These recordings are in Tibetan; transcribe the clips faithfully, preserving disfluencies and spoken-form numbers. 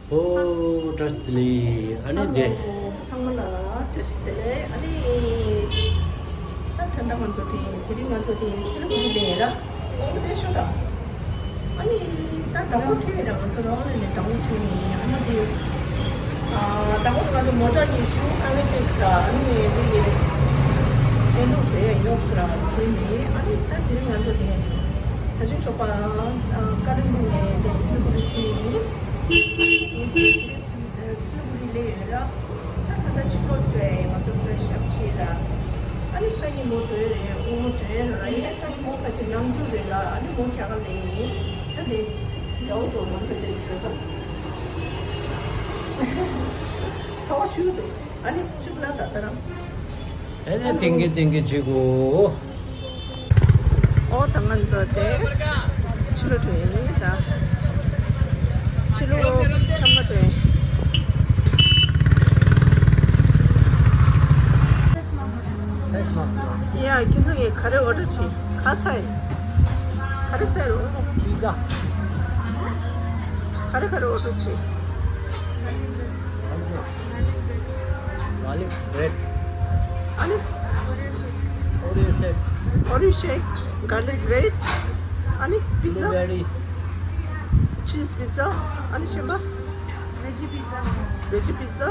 ཨོ་བཀྲ་ཤིས་བདེ་ལེགས། ཨ་ནི་དེ། ཚང་མ་ལ་བཀྲ་ཤིས་བདེ་ལེགས། ཨ་ནི་ད་ད་ལྟ་ང་ཚོ་དེ་དེ་རིང་ང་ཚོ་དེ་སིལ་བུ་རི་ལ་ཡིན་ར། ཨོ་དེ་ཤོད་ད། ཨ་ནི་ད་དང་པོ་ཐོན་ར། ང་ཚོ་རང་ལ་ནས་དང་པོ་ཐོན་ནས། ཨ་ནི་དེ་ཨ་དང་པོ་ང་ཚོ་མོ་ཊ་གཉིས་ཞུ་ཨ་ནི་ཏེས་ར། ཨ་ནི་དེ་ཡེ་ཨེ་ནོ་ཟེ་ཡོག་སི་ར་ཟེ་ནི། ཨ་ནི་ད་དེ་རིང་ང་ཚོ་དེ་ད་ཅིག་ཤོག་པ་ཀ་ལིམ་པོང་ནས་དེ་སིལ་བུ་རི་ཐོན་ནས། སིལ་བུ་རི་ལ་ཡོད་ར། ད་ད་ལྟ་ཕྱི་ལོགས་འགྲོ་ཡ་ཡིན། ང་ཚོ་ཕེ་རེ་ཤི་ཨབ་བྱས་ར། ཨ་ནི་སང་ཉིན་མོ་འགྲོ་ཡ་རེད། དབུ་མོ་འགྲོ་ཡ་ར། ཡིན་ན་སང་ཉིན་མོ་ཁ་ཅིག་ནམ་རྒྱུན་རེད་ལ། ཨ་ནི་མོ་རྒྱག་ག་ལེན་ཡིན། ད་དེ་འདྲ་བོ་འགྲོ་མ་འགྲོ་དེ་བྱས་སོང་། ཚ་བ་ཞུ་འདུག་ཨ་ནི་ཕྱི་ལ་ད་ལྟ་རང་། ཨེ་ནས་ཏིང་གི་ཏིང་གི་བྱེད་དགོས། ཨོ་ད་ང་ཚོ་དེ་ཕྱི་ལོགས་འགྲོ་ཡིན་ད། ཕྱི་ལོགས་ཁྱམས་པ་འགྲོ་ཡིན། ཡ་ཁྱེད་ཚོ་ངས་ག་རེ་ཨོ་ཌར་བྱེད། ག་ས་ཡིན། ག་རེ་ཟེར་རོ། པི་ཛ། ག་རེ་ག་རེ་ཨོ་ཌར་བྱེད། Garlic bread. ཨ་ནི། Oreo shake. Oreo shake, garlic bread. ཨ་ནི་པི་ཛ། Blueberry. Cheese pizza. ཨ་ནི་གཞན་པ། Veggie pizza. Veggie pizza.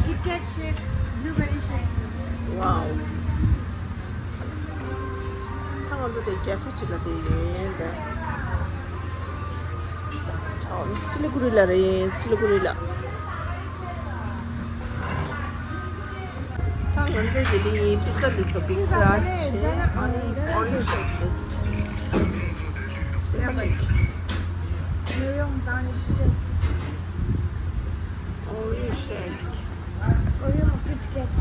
Kit Kat shake, blueberry shake. Wow. ད་ང་ཚོ་དེ་ཀེ་ཧྥེ་ཅིག་ལ་དེ་ཡིན་ད། སི་ལི་གུ་རི་ལ་རེད། སི་ལི་གུ་རི་ལ། ད་ང་ཚོ་དེ་དེ་ཡིན། པི་ཛ་འདི་སོ། པི་ཛ་ཆེ། ཨ་ནི་ཨོ་རི་ཤེག་དེ། ཨོ་རི་ཤེག Oreo, Kit Kat.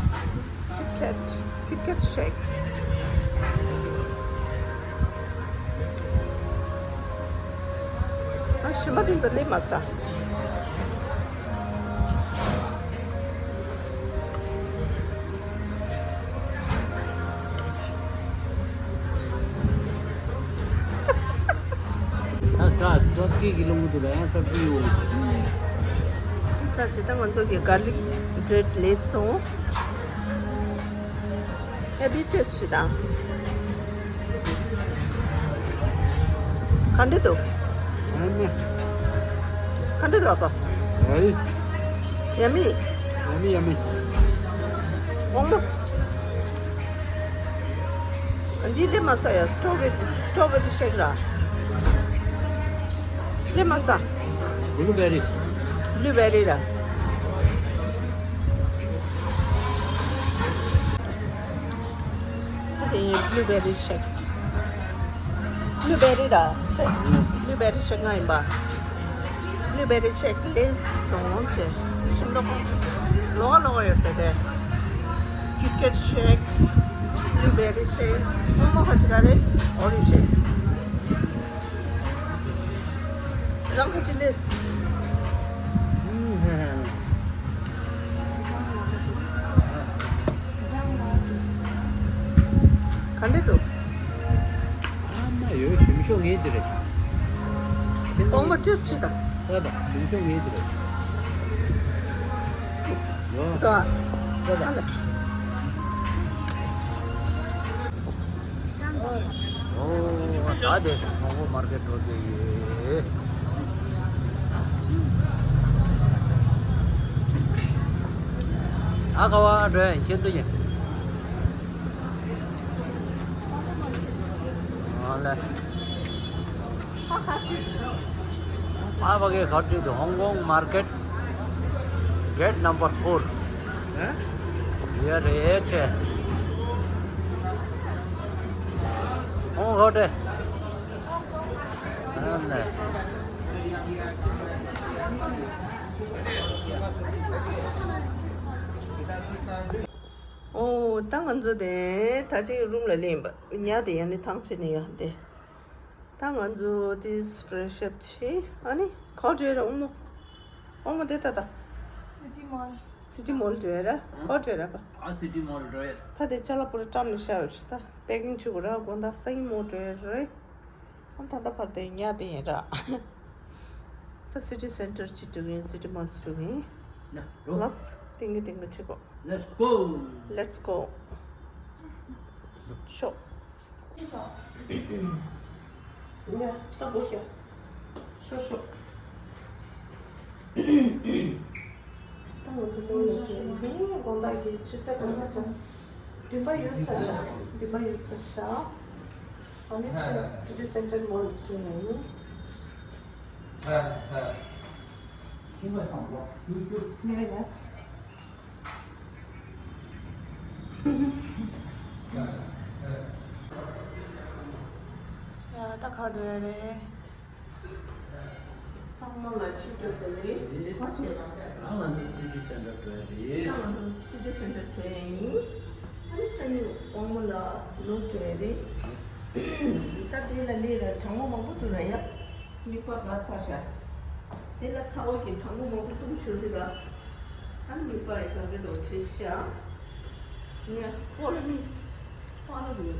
Kit Kat, Kit Kat shake. ཨ་ཞིམ་པ་དེ་ཚོ་ལས་མ་ཟ། ད་ས་ཚོད་ཀྱི་གི་ལུང་དུ་ར་ཡང་ས་ཀྱི་ཡོང་། ད་ཇི་ལྟར་ང་ཚོ་གི་གར་ལིག་བྷྲེད་ལས་སོང་། ཡ་འདི་ཊེས་ཊི་བྱེད་དང་། ག་འདྲ་འདུག་ཡ་མི། ག་འདྲ་འདུག་ཨ་ཕ། ཡ་ཡ་མི། ཡ་མི་ཡ་མི། འོ་མ། འདི་ལས་མ་ཟ་ཡ། སི་ཊོ་བེ་རི། སི་ཊོ་བེ་རི་ཤེག་ར། ལས་མ་ཟ། བྷུ་ལུ་བེ་རི། བྷུ་ལུ་བེ་རི་ར། ད་དེ་ཡིན། བྷུ་ལུ་བེ་རི་ཤེག་བྷུ་ལུ་བེ་རི་ར་ཤེག་བྷུ་ལུ་བེ་རི་ཤེག་ང་ཡིན་པ། བྷུ་ལུ་བེ་རི་ཤེག་ལས་སོང་ཟེར། ཤིང་ཏོག་ལོག་ལོག་ཡོད་པ་དེ། ཀིཊ་ཀེཊ་ཤེག་བྷུ་ལུ་བེ་རི་ཤེག་སྔོན་མོ་ཁ་ཅིག་ག་རེ། ཨོ་རི་ཤེག་རང་ཁ་ཅིག་ལས། ག་འདྲ་འདུག་ཨ་མ་ཡོད། ཞིམ་ཤོས་ངའི་དེ་རེད། ཨོ་མ་ཊེས་ཊི་བྱེད་དང་། ཨ་ད་ཞིམ་ཤོས་ངའི་དེ་རེད། ཡོ། ད། ད་ད། ཨ་ལ། ཨོ། ད་དེ་ཧོང་ཀོང་མར་ཀེཊ་འགྲོ་གི་ཡོད། ཨ་ཁ་བ་འགྲོ་ཡ་ཁྱེད་ཚོ་ཡིན། ཨ་ལེ། ཨ་ཕ་གི་ཁ་བྲིས་དུ་ཧོང་ཀོང་མར་ཀེཊ། Gate number four. ཡོད་རེད་དེ། ཧོང་ཧོ་ཏེ། ཨ་ནེ། ཨོ་ད་ང་ཚོ་དེ་ད་ཅིག་རུམ་ལ་སླེབས་པ་ཉལ་དེ་ཡ་ནི་ཐང་ཆད་ནས་ཡ་དེ། ད་ང་ཚོ་དེ་ཕེ་རེ་ཤི་ཨབ་བྱས། ཨ་ནི་ག་པར་འགྲོ་ཡ་རེད། དབུ་མོ། དབུ་མོ་དེ་ད་ད། སི་ཊི་མོལ། སི་ཊི་མོལ་འགྲོ་ཡ་རེད། ག་པར་འགྲོ་ཡ་རེད་པ། ཨ་སི་ཊི་མོལ་འགྲོ་ཡ། ད་དེ་ཅ་ལག་པུ་ར་བཀྲམ་ནས་བཞག་ཡོད་ཤི། ད་པེ་ཀིང་བྱེད་དགོས་ར། དགོང་དག་སང་ཉིན་མོ་འགྲོ་ཡ་རེད། ད་ལྟ་བར་དེ་ཉལ་དེ་ཡིན་ར། ད་སི་ཊི་སེན་ཊར་ཅིག་འགྲོ་གི་ཡིན། སི་ཊི་མོལ་ཅིག་འགྲོ་གི་ཡིན། ལགས་སོ། ལགས་སོ། ཏིང་ངེ་ཏིང་ངེ་ཅིག་གོ། Let's go. Let's go. ཤོག་ཡ། ད་སྒོ་ཕྱེ། ཤོག་ཤོག་ད་ང་ཚོ་མོལ་ལ་འགྲོ་ཡིན། དགོང་དག་གི་ཆུ་ཚོད་ག་ཚོད་ཆགས། བདུན་པ་ཡོལ་ཚར་ཤག་བདུན་པ་ཡོལ་ཚར་ཤག་ཨ་ནི་སི་ཊི་སེན་ཊར་མོལ་ལ་འགྲོ་ཡིན། ཡ་ཡ། ཡ་ད་ག་རེ་རེད། ཚང་མ་ལ་ཆིབས་སྒྲིག་དང་ལེགས་མཐའ་དྲན་རོགས། ང་ཚོ་སི་ཊི་སེན་ཊར་འགྲོ་ཡ་རེད། ང་ཚོ་སི་ཊི་སེན་ཊར་འགྲོ་ཡ་ཡིན། ཨ་ནི་སང་ཉིན་དབང་མོ་ལ་ལོག་འགྲོ་ཡ་རེད། ད་དེ་ལ་སླེབས་ར་གྲང་མོ་མང་པོ་འདུག་ར་ཡ། མིད་པ་འགག་ཚར་ཤག་དེ་ལ་ཚ་བ་གི་གྲང་མོ་མང་པོ་བཏུང་ཞོར་དུ་ལ། ཨ་ནི་མིད་པ་ཡི་ག་གེ་རོ་ཆེ་ཤག་ངས་ཧྥོ་ལོ་མི། ཧྥོ་ལོ་མི།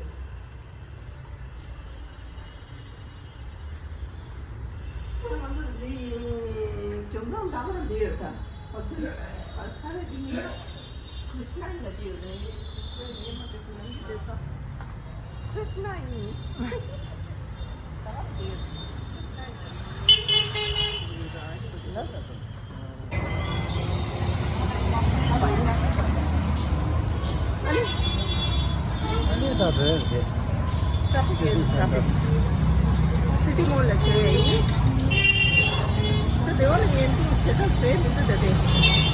ང་ཚོ་འདི་ཇོ་མདང་འདྲ་བོ་འདི་ཡོད་ས། ཨ་ཚོ་ཨ་ཁ་རེ་འདི་ཡིན་ན་ཁུ་ཤ་ཡིན་ལ་འདི་ཡོད་རེད། ཁོས་ངའི་མ་དེ་ཚོ་ནང་གི་བསྡད་ས་ཁུ་ཤ་ཡིན། ད་འདི་ཡོད་ཁུ་ཤ་ཡིན། ལགས་སོ། ཨ་ནི་ད་བོད་རེད། ཊ་ཕིག་ཡོད། ཊ་ཕིག་སི་ཊི་མོལ་ལ་བྱས་ཡིན། ད་དེ་བ་ལ་ཉན་དུ་ཞེ་དྲག་བཟོས་མི་འདུག་ད་དེ་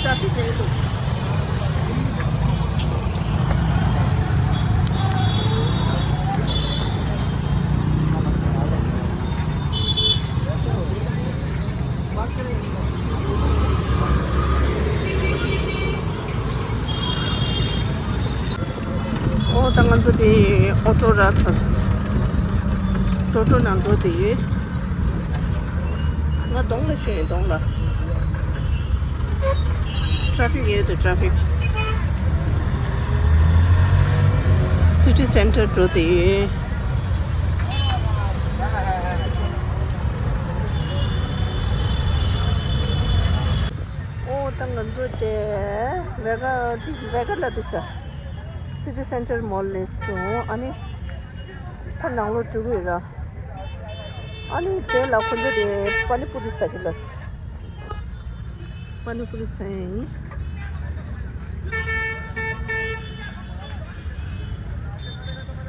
ཊ་ཕིག་ཡོད་འདུག་ཨོ་ད་ང་ཚོ་དེ་ཨོ་ཊོ་རག་ཚར། ཊོ་ཊོ་ནང་འགྲོ་དེ་ཡོད། ང་གདོང་ལ་ཤོད་ཡིན། གདོང་ལ། ཊ་ཕིག་ཡོད་དེ་ཊ་ཕིག་སི་ཊི་སེན་ཊར་འགྲོ་དེ་ཡོད། ཨོ་ད་ང་ཚོ་དེ་ཝེ་ག་ཊི་ཝེ་ག་ལ་དེ་ཤ་སི་ཊི་སེན་ཊར་མོལ་ལས་སོང་། ཨ་ནི་ཁོ་ནང་ལོགས་འགྲོ་གི་ཡོད་ར། ཨ་ནི་དེ་ལ་ཁོ་ཚོ་དེ་པ་ནི་པུ་རི་ཟ་གི་ལ། པ་ནི་པུ་རི་ཟ་ཡིན།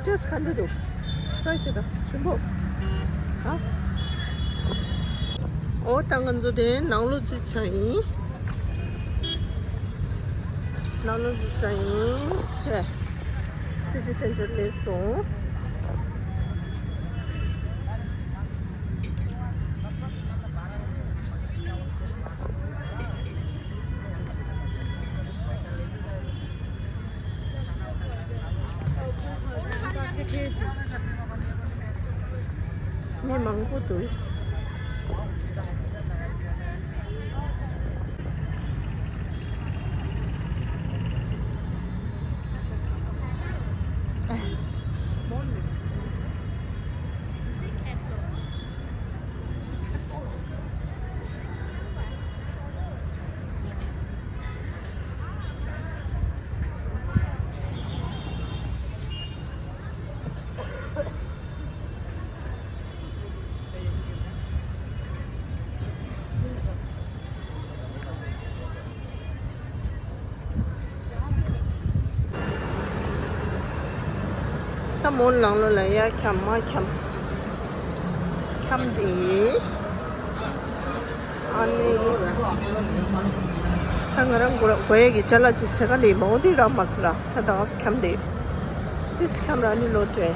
ཊེ་སི་ཊི་ག་འདྲ་འདུག་ཊ་རའི་བྱེད་དང་ཞིམ་པོ། ཨ། ཨོ་ད་ང་ཚོ་དེ་ནང་ལོགས་འཛུལ་ཚར་ཡིན། ནང་ལོགས་འཛུལ་ཚར་ཡིན། ཆེ། སི་ཊི་སེན་ཊར་སླེབས་སོང་། མི་མང་པོ་འདུག་ད་མོ་ནང་ལོགས་ལ་ཡར་འཁྱམས་མར་འཁྱམས། འཁྱམས་ཏེ། ཨ་ནི། ད་ང་རང་གོ་གོ་ཡས་ཀྱི་ཅ་ལག་ཅིག་འཚོལ་ག་སླེབས་པ། འོ་དེ་རག་མ་སོང་ར། ད་ད་ག་སེ་འཁྱམས་ཏེ། དེ་སེ་འཁྱམས་ར་ཨ་ནི་ལོག་འགྲོ།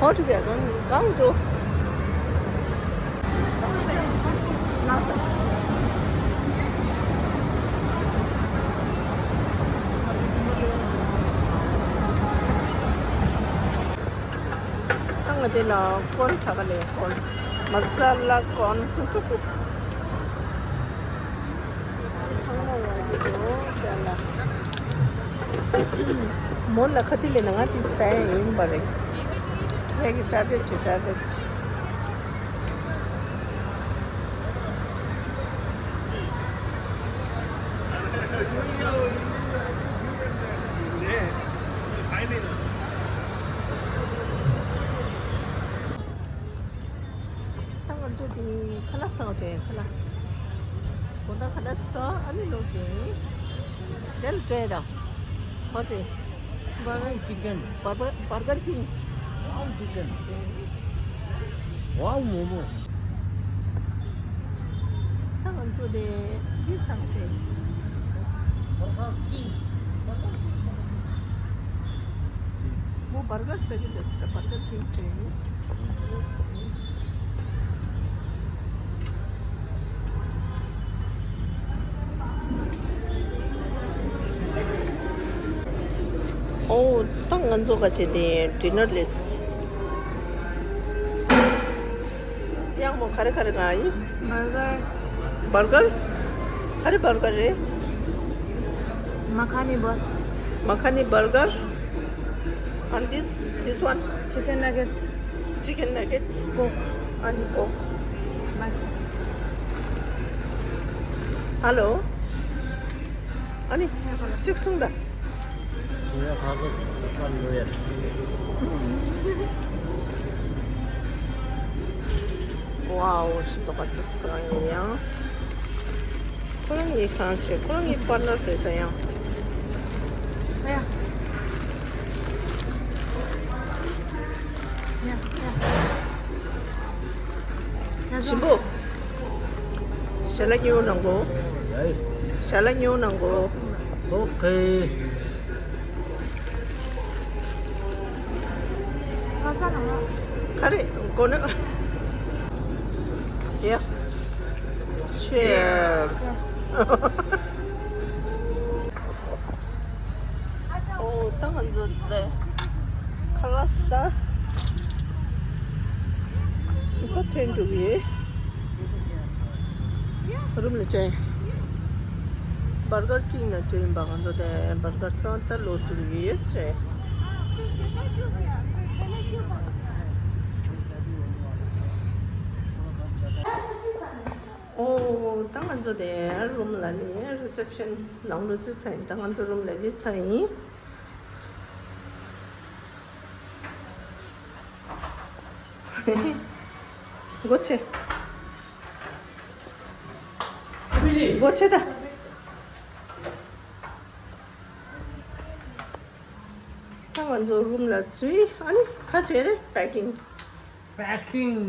ཁོ་ཐུག་ག་གང་གང་འགྲོ། ད་ང་དེ་ལ་སྐོར་ཟ་ག་ལས་སྐོར། མ་ས་ལ་ཀོན། འདི་ཚང་མ་ཡོང་གི་འདུག་དེ་ལ། མོ་ལ་ཁ་ཐུག་ལས་ན་ང་དེ་ཟ་ཡ་ཡིན་པ་རེད། ངའི་ཕེ་ཝ་རེཊ་ཕེ་ཝ་རེཊ། ད་ང་ཚོ་དེ་ཁ་ལག་ཟ་བ་དེ་ཁ་ལག་དགོང་དག་ཁ་ལག་ཟ། ཨ་ནི་ལོག་དེ་དེ་ལ་སྤྲད་དང་། ཧོ་དེ། Burger King. Burger King. Wow, Momo. ད་ང་ཚོ་དེ་འདི་ཚང་ཚེ། Burger King. མོ་Burger ཟེར་གྱི་འདུག Burger King ཟེར་གྱི། ཨོ། ད་ང་ཚོ་ག་བྱེད་དེ་ཌི་ནར་ལས། གཡང་མོ་ག་རེ་ག་རེ་གང་ཡིན། Burger. Burger? ག་རེ་Burger རེད། Makhani burger. Makhani burger. And this, this one? Chicken nuggets. Chicken nuggets. Coke. And Coke. Bas. Hello. ཨ་ནི་གཅིག་གསུངས་དང་། ཝའོ། ཤིན་ཏུ་ཁ་སིས་ཁོ་རང་ཡིན་ཡང་། ཁོ་རང་ཡིན་གང་ཞིག་ཁོ་རང་ཡིན་པར་ན་རེད་ད་ཡང་། ཡ། ཡ། ཡ། ཡ། ཞིམ་པོ། ཞལ་ལག་ཉོ་གནང་གོ། ཞལ་ལག་ཉོ་གནང་གོ། ཨོ་ཁེ། ག་རེ། གོ་ནི། ཡ། Cheers. ཨོ། ད་ང་ཚོ་འདི་ཁ་ལག་ཟ། ད་ཐོན་འགྲོ་གི་ཡོད། རུམ་ལ་ཆས། Burger King ན་ཆས་ཡིན་པ། ང་ཚོ་དེ་Burger ཟ་ད་ལོག་འགྲོ་གི་ཡོད་ཆས། ཨོ། ད་ང་ཚོ་དེ་རུམ་ལ་ནི་རི་སེབ་ཤན་ནང་ལོགས་ཚུད་ཚར་ཡིན། ད་ང་ཚོ་རུམ་ལ་སླེབས་ཚར་ཡིན། སྒོ་ཕྱེ། སྒོ་ཕྱེ་ད། ད་ང་ཚོ་རུམ་ལ་ཚུད། ཨ་ནི་ག་བྱས་རེད། པེ་ཀིང་། པེ་ཀིང་།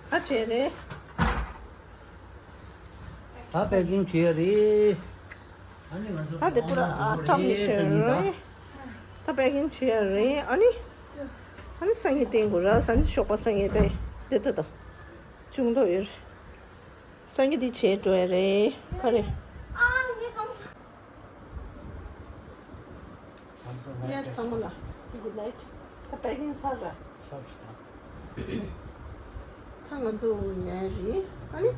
ག་བྱས་རེད། ད་པེ་ཀིང་བྱས་རེད། ད་དེ་པུ་ར་ཨ་ཐམ་མི་ཤེས་རེད། ད་པེ་ཀིང་བྱས་རེད། ཨ་ནི། ཨ་ནི་སང་ཉིན་བསྟན་དགོས་ར། སང་ཉིན་ཞོགས་པ་སང་ཉིན་དེ་དེ་ད་ད་ཆུང་དོ་ཡོད། སང་ཉིན་དེ་བྱས་འགྲོ་ཡ་རེད། ག་རེ། ཡ། ཚང་མ་ལ་good night. ད་པེ་ཀིང་ཚར་ར། ད་ང་ཚོ་ཉལ་རེད། ཨ་ནི་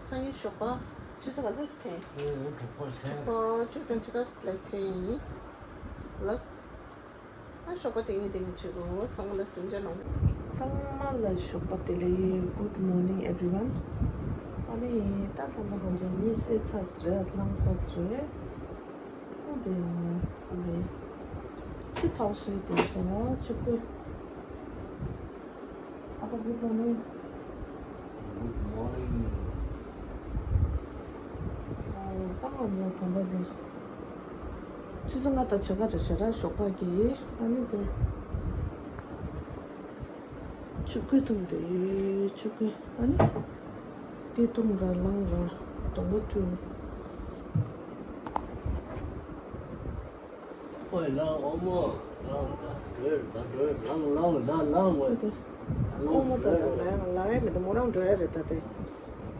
སང་ཉིན་ཞོགས་པ་ཆུ་ཚོད་ག་ཚོད་ཐོན། ཨེ། དྲུག་པ་ལ་ཐོན། དྲུག་པ་བཅུ་དང་ཕྱེད་ཀ་ལ་ཐོན་ཡིན་ལགས། ཨ། ཞོགས་པ་དེ་ཉིན་དེ་ཉིན་བྱེད་དགོས། ཚང་མ་ལ་སེམས་ཅན་ནང་། ཚང་མ་ལ་ཞོགས་པ་བདེ་ལེགས། Good morning everyone. ཨ་ནི་ད་ད་ལྟ་ང་ཚོ་གཉིད་སད་ཚར་ཟེར་རེད། ལངས་ཚར་ཟེར་རེད། ད་དེ་ཡང་ཨ་ནི་ཆུ་ཚ་བོ་བཟོས་བསྡད་སོང་། ཆུ་ཁོལ། ཨ་ཕ། Good morning. Good morning. ཨོ། ད་ང་ཚོ་ད་ལྟ་དེ་ཆུ་ཚོད་ལྔ་དང་ཕྱེད་ཀ་རེད་ཤག་ར། ཞོགས་པ་གི། ཨ་ནི་དེ་ཆུ་ཁོལ་འཐུང་རེད། ཆུ་ཁོལ། ཨ་ནི་དེ་འཐུང་ར་ལངས་ར་གདོང་པ་བཀྲུས། ཨོ་ལངས། ཨོ་མོ་ལངས། ད་འགྲོ། ད་འགྲོ། ལངས་ལངས། ད་ལངས་ཨོ། ཨོ་དེ། ཨོ་མོ་ད་ད་ལངས་ལངས་ཡ་མི་འདུག་མོ་རང་འགྲོ་ཡ་རེད་ད་དེ།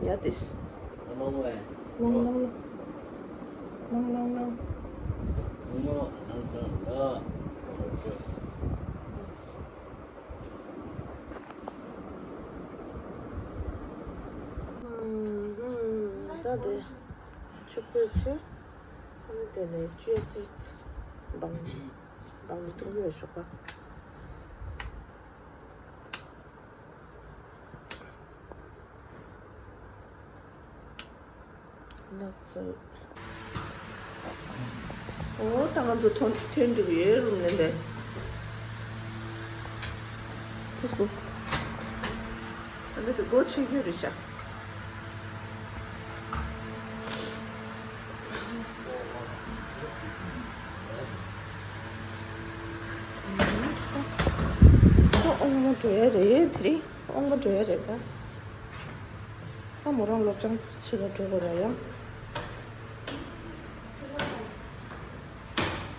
ཡ་དེ། ད་ལངས་ཨེ། ལངས་ལངས་ལངས། ལངས་ལངས་ལངས། ཨོ་མོ་ལངས་ལངས་ད། ཨ་དེ་ཕྱུག་པོའི་ཆེ། ཨ་ནི་དེ་ནས་བཅོས་སི་འདང་འདང་ནི་གཏོང་གི་ཡོད་ཞོགས་པ། ལགས་སོ། འོ་ད་ང་ཚོ་ཐོན་ཐོན་འགྲོ་གི་ཡོད་རུམ་ལེན་པས། ཐུགས་སྒོ། ད་འདི་དུ་སྒོ་ཕྱེ་རྒྱུ་རེད་ཤག་ཨོང་མོ་འགྲོ་ཡ་རེད། དེ་རིང་ཨོང་མོ་འགྲོ་ཡ་རེད་ད། ད་མོ་རང་སློབ་སྦྱོང་བྱེད་ལ་འགྲོ་དགོས་ར་ཡ།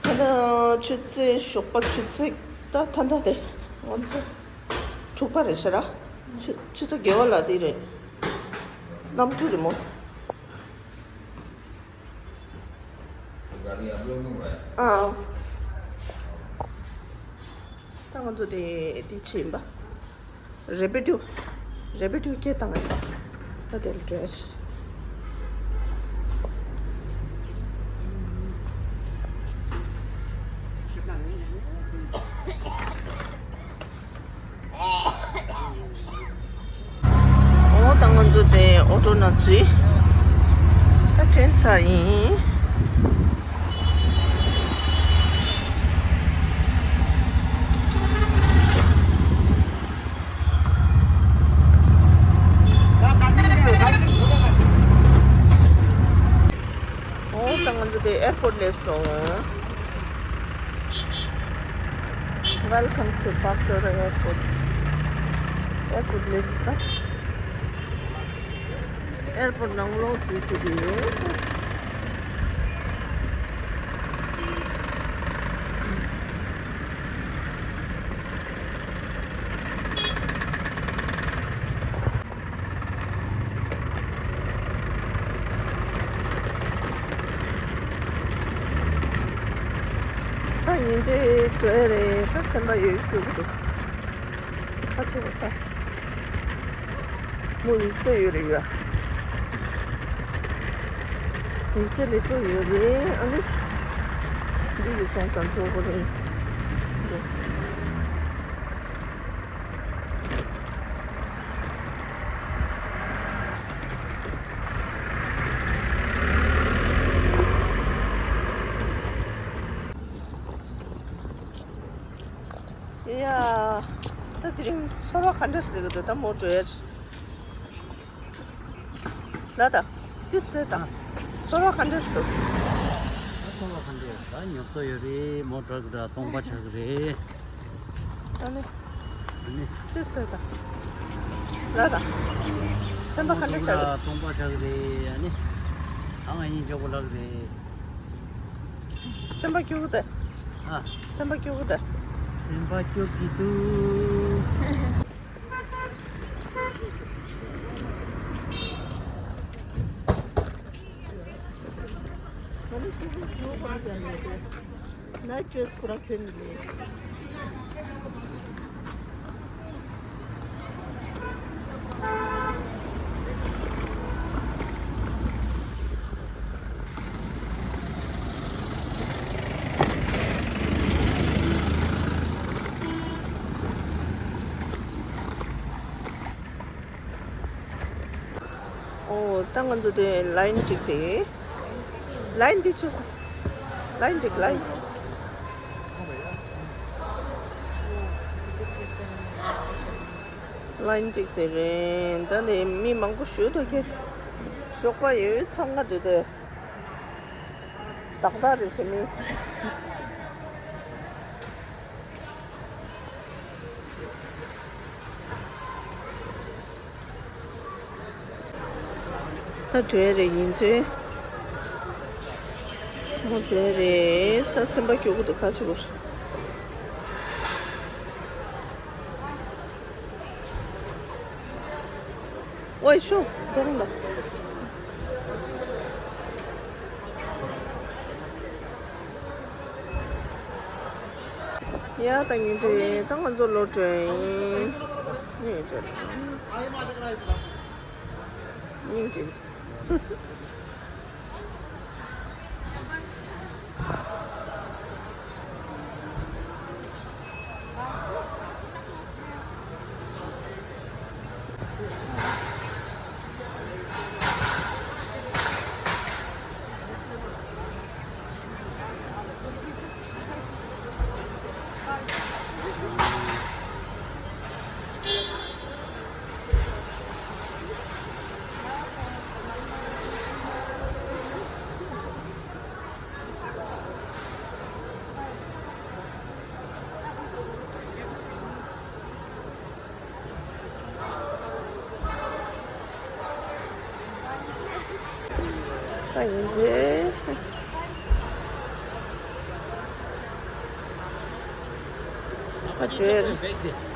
ད་ལྟ་ཆུ་ཚོད་ཞོགས་པ་ཆུ་ཚོད་ད་ད་ལྟ་དེ་ང་ཚོ་དྲུག་པ་རེད་ཤག་ར། ཆུ་ཆུ་ཚོད་བརྒྱད་པ་ལ་དེ་རེད། གནམ་གྲུ་རེད་མོ། ཨ། ད་ང་ཚོ་དེ་དེ་ཕྱིན་པ། རེ་པི་ཏོ། རེ་པི་ཏོ་སྐད་བཏང་ཡིན་པ། ད་དེར་འགྲོ་ཡ་ཞིག་འོ་ད་ང་ཚོ་དེ་ཨོ་ཊོ་ནང་འཛུལ། ད་ཐོན་ཚར་ཡིན། འོ་ད་ང་ཚོ་དེ་ཨེར་པོར་ཊི་སླེབས་སོང་། Welcome to Pastoral Airport. ཨེར་པོར་ཊི་སླེབས་སོང་། ཨེར་པོར་ཊི་ནང་ལོགས་འཛུལ་འགྲོ་གི་ཡོད། ད་ཉིན་རེ་འགྲོ་ཡ་རེད། ད་སེམས་པ་ཡོད་སྐྱོ་གི་འདུག་ཁ་ཆེ་བ་ད། མོ་ཡིག་ཚད་ཡོད་རེད་ཡ། ཡིག་ཚད་ལས་སྤྲོ་ཡོད་རེད། ཨ་ནི་འདི་ཡིག་ཚང་ཙམ་སྤྲོ་པོ་རེད། འདི། ཡ། ད་དེ་རིང་ཚོར་བ་ག་འདྲ་ཞིག་འདུག་ད་མོ་འགྲོ་ཡ། ལ་ད། ཏིས་ལེ་ད། ཚོར་བ་ག་འདྲ་ཞིག་འདུག་ད་ཚོར་བ་ག་འདྲ་ད་ཉོབ་ཏོ་ཡོད་རེད། མོ་ཊ་འདྲ་སྟོང་པ་ཆགས་ཀྱི་རེད། ཨ་ནི། ཨ་ནི། ཏིས་ལེ་ད། ལ་ད། སེམས་པ་ག་འདྲ་ཆགས་ཀྱི། སྟོང་པ་ཆགས་ཀྱི་རེད། ཨ་ནི། ཨང་ཨ་ཡིན་འཇོག་པ་ལགས་རེད། སེམས་པ་སྐྱོ་གི་འདུག་ཨ། སེམས་པ་སྐྱོ་གི་འདུག་སེམས་པ་སྐྱོ་གི་འདུག་ང་ནི་སྐྱོ་གི་ཡོད་པ་ཡང་མེད་དེ། ནའི་ཌི་ཌྲེ་སི་ཁོ་རང་གྱོན་ནས་མེད། ཨོ། ད་ང་ཚོ་དེ་ལའིན་བསྒྲིགས་ཏེ། ལའིན་འདི་ཆུ་ས། ལའིན་འགྲིག་ལའིན། ལའིན་འགྲིག་དེ་རེད། ད་ནི་མི་མང་པོ་ཞུ་འདུག་གི། ཞོགས་པ་ཡོད་ཚང་ང་འདུག་དེ། ཏག་ཏག་རེད་ཤི་མི། ད་བྲོས་རེད་ཡིན་ཚེ། མོ་བྲོས་རེད། ད་སེམས་པ་སྐྱོ་གི་འདུག་ཁ་ཆེ་བོར། ཨོའི་ཤོ་གདོང་ལ། ཡ་ད་ཉིན་རེ་ད་ང་ཚོ་ལོ་བྲོས་ཡིན། ཉིན་རེ་ཉིན་རེ། ད་ཡིན་གྱི། ཨ་ཅེ།